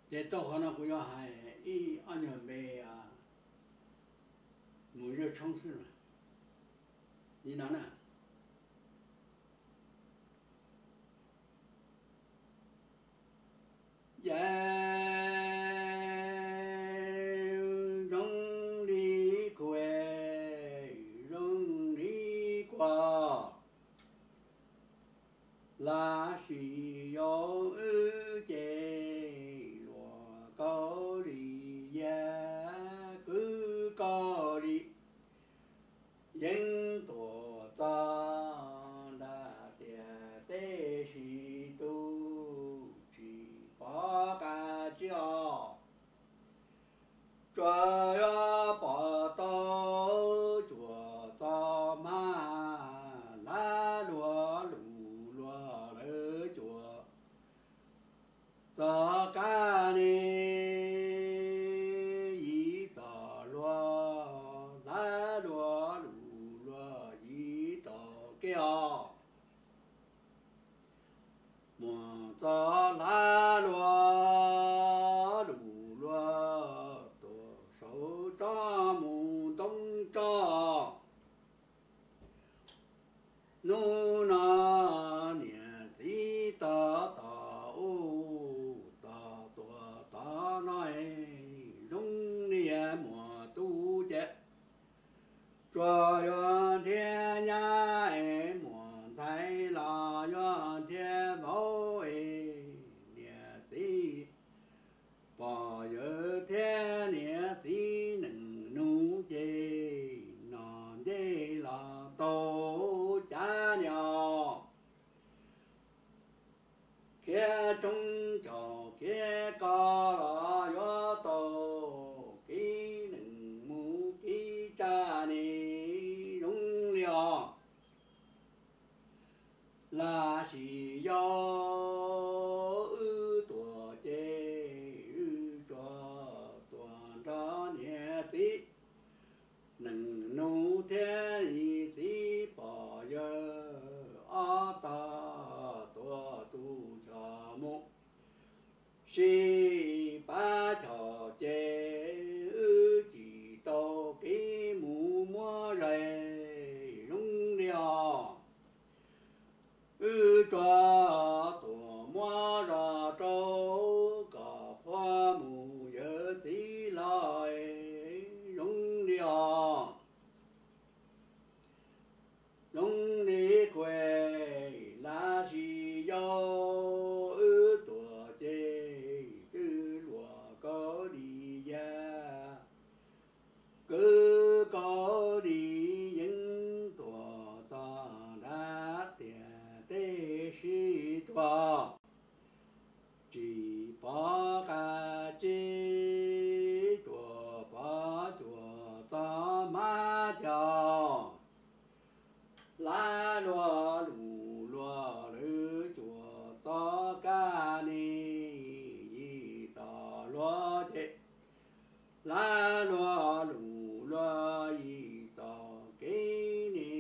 Ces tau qhov no kuv yuav hais ib ob nyuag npe mus zuaj tshoob xwb li no na. Yawg zoo li kuv, zoo li kuv, lam sis yog wb ces luag kawg li, yawg kwv kawg li. Yeej tuaj txog nram tiaj teb, sis tus tsis pom qab tsi os. Tsuas yog pom tau cuam txoj hmab, hlab luag lus luag lawv cuam txoj kab ni, yim txoj hlua, hlab luag lus luag yim txoj kev os. Muaj txoj hlab luag lus luag tuaj saum tsob mus ntoo tso. Hnub no niam txiv tog tog ub, tog tuaj tog no, zoo li muaj tub ces tsuas yog thiab nyab, muaj ntxhais los yog thiab vauv, niam txiv pog yawg thiab niam txiv neej nus ces noj ncej los tau cav ni os. Khiav tshoob caum khiav koj los yuav tau kev neej mus kev tsa ni, zoo li os. Lam sis yog wb tuaj ces wb tsuas tuaj nrog niam txiv neej nus thiab yim txiv pog yawg ob tog tuaj tu coj mus sib pab cog ces wb tsis tau kev mus muab zais, zoo li os. Wb tsuas tuaj muab zog rau kom qhuav mus yawm txiv los, zoo li os. Zoo li kuv, lam sis yog wb tuaj ces twb luag kawg li, yawg kwv kawg li, yeej tuaj txog nram tiaj teb sib tuag, tsis pom qab tsi, tsuas pom cuam txoj hmab cog. Hlab luag lus luag lawv cuam txoj kab ni, yim txoj hlua ces hlab luag lus luag yim txoj kev ni,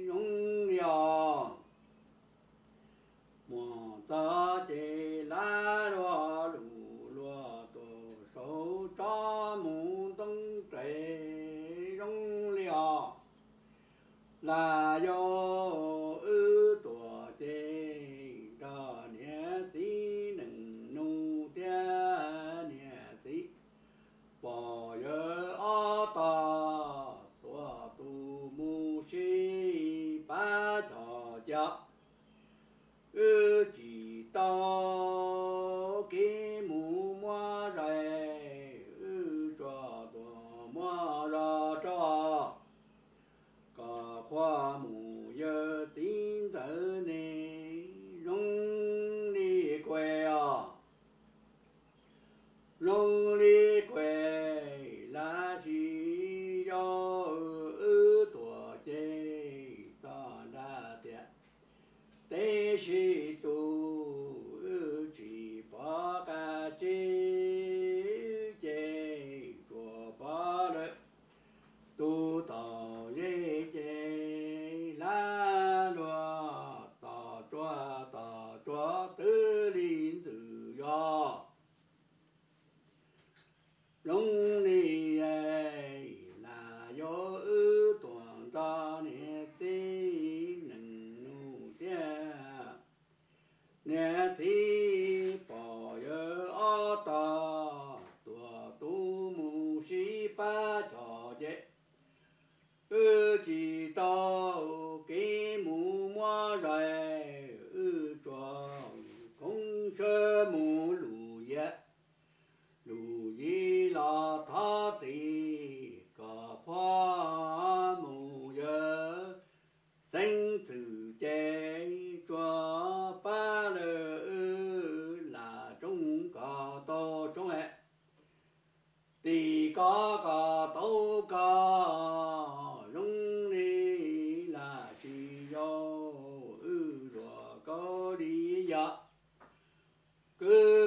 zoo li os. Muaj txoj ces hlab luag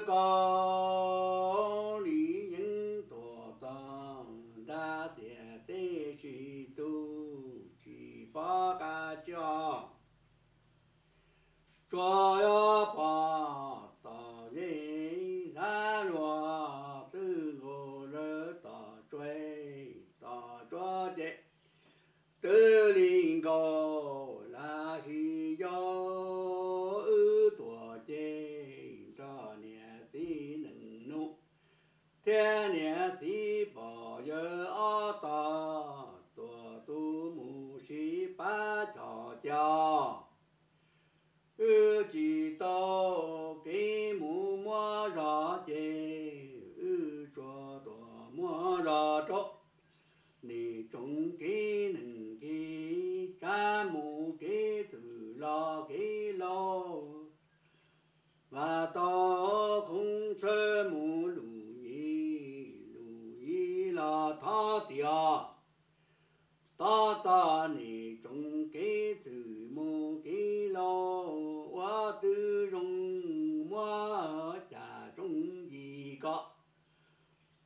Kaub nim yeej tuam txog nrab tiam teb, tsis tu tsis pom qab tsuag. Tsuas yog pom tom zej thab luag, twb nkaus lawv tom tsuag, tom tsuag ces twb li nkaus. Laj sis yog wb tuam ces nrog niam txiv neej nus thiab niam txiv pog yawg ob tog, tuam tus mus sib pab choj cog. Wb tsis tau kev mus muab zog ces wb tsuas tuam muab zog rau nim tsoom kev neej kev tsav, mus kev txwm los kev laus, vam tau khoov txhawb mus lus yim, lus yim los thov tias, thov txog nim tsoom kev txwm mus kev laus, ua twb zoo muab cas tsoom yim kom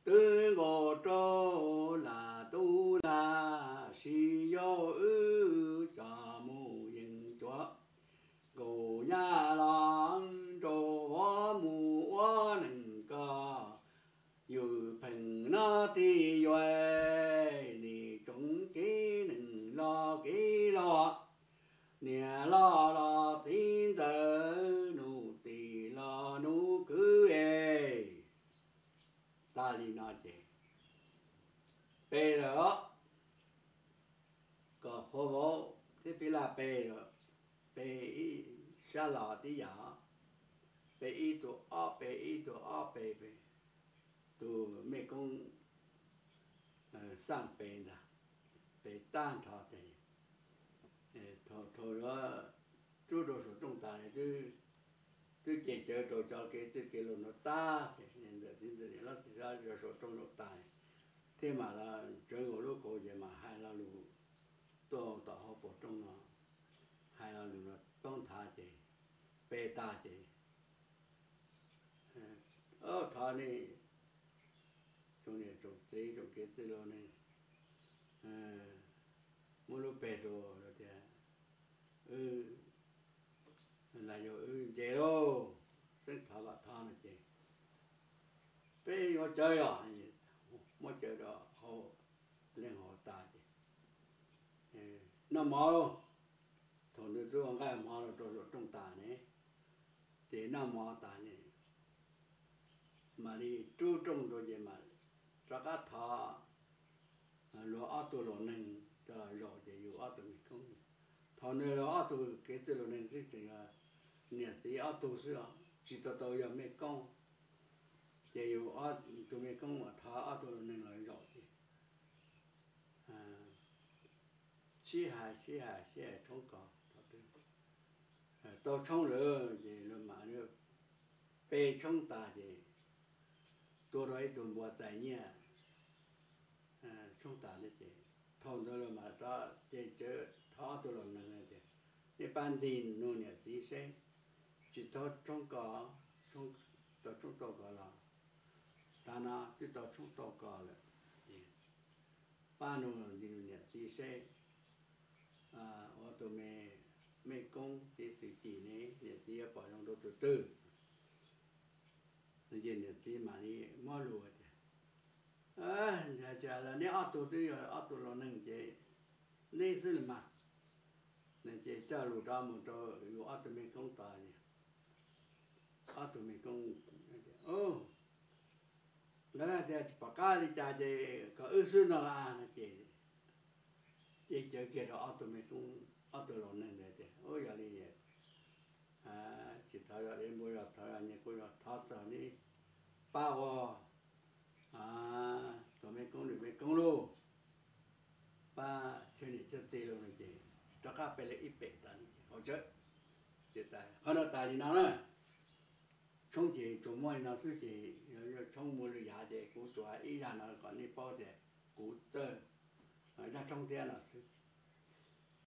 twb nkaus rau lam tub. Laj sis yog wb coj mus yees cuav, nkaus nyab los nraug vauv mus ua neej koj, yus pheej noj tib yuav. Nim tsoom kev neej los kev laus, niam loj los txiv ntxawm, nus tij los nus kwv es. Tas li no ces pe lawm os. Kom qhuav vauv thiab peb laj pe, pe ib sab los tib yam, pe ib tug ob pe, ib tug ob pe, pe tus mej koob xaj pe ntag, pe tag nrho ces thaum yuav rub rau saum rooj tas, twb ces cawv rau cov kev txwj kev laus no tag ces niam ntxawm txiv ntxawm niam loj txiv hlob rau saum rooj no tas, thiaj mam los tsawv nkaus lub kaus ces mam hais lo lus tuaj tom hauv paus rooj no, hais lo lus no poob nthav ces pe tas ces thov nej tsoom niam tsoom txiv tsoom kev txwj laus ne, muab lub peg rau tias, wb, los yog wb nce lauj, txeeb thov vam thov no ces peb yuav cawv os. Muab cawv rau hauv leej hauv tas ces noj mov lauj. Thaum ntawd twb ua nqaij mov los rau saum rooj tas ne, ces noj mov tas ne, mam li rub rooj rau ces mam rov qab thov luag ob tug laus neeg coj los zaum ces yus ob tug mej koob. Thaum nws los ob tug kev txwj laus neeg xwb, tseem yog niam txiv ob tug xwb os, tsis tau tau yog mej koob. Ces yus tus mej koob mas thov ob tug laus neeg los zaum ces sib hais sib hais sib hais tshoob kos, thaum twg tau tshoob lawm ces luag mam pe tshoob tas ces tua rau ib tug npua txais nyiaj tshoob tas ces, thaum ntawd luag mam rov ces thov ob tug laus neeg tias, nej pab ntxig nug niam txiv seb, tsis tau tshoob kos, tau tshoob tau kos los, tav no twb tau tshoob tau kos lawm. Pab nug ntxig nug niam txiv seb ua tus me, mej koob txiv xwm cim ne niam txiv yuav pom zoo rau tus twg. Ces niam txiv mam li muab lus tias, hais tias los neb ob tug twb yog ob tug laus neeg ces neb xwb los mas. Ces coj lus rov mus rau yus ob tug mej koob tos, ob tug mej koob, lawv hais tias tsis pom qab li cas ces kom wb xwb no los no ces, ces cawv kiag rau ob tug mej koob, ob tug laus neeg ntawd tias, yog li tsis thov yog dev npua, yog thov yog nyiaj kuj yog thov txog neb pab ua tus mej koob nws mej koob lauj, pab chawj niam chawj txiv lauj no ces rov qab pe lawv ib pem tas haus tsawv. Qhov no tas li no na. Tshoob ces tsuas muaj li no xwb ces yog tshoob muaj lwm yam ces kuv tsuas hais ib zaj no kom nej paub tias kuv txawj zaj tshoob thiab no xwb.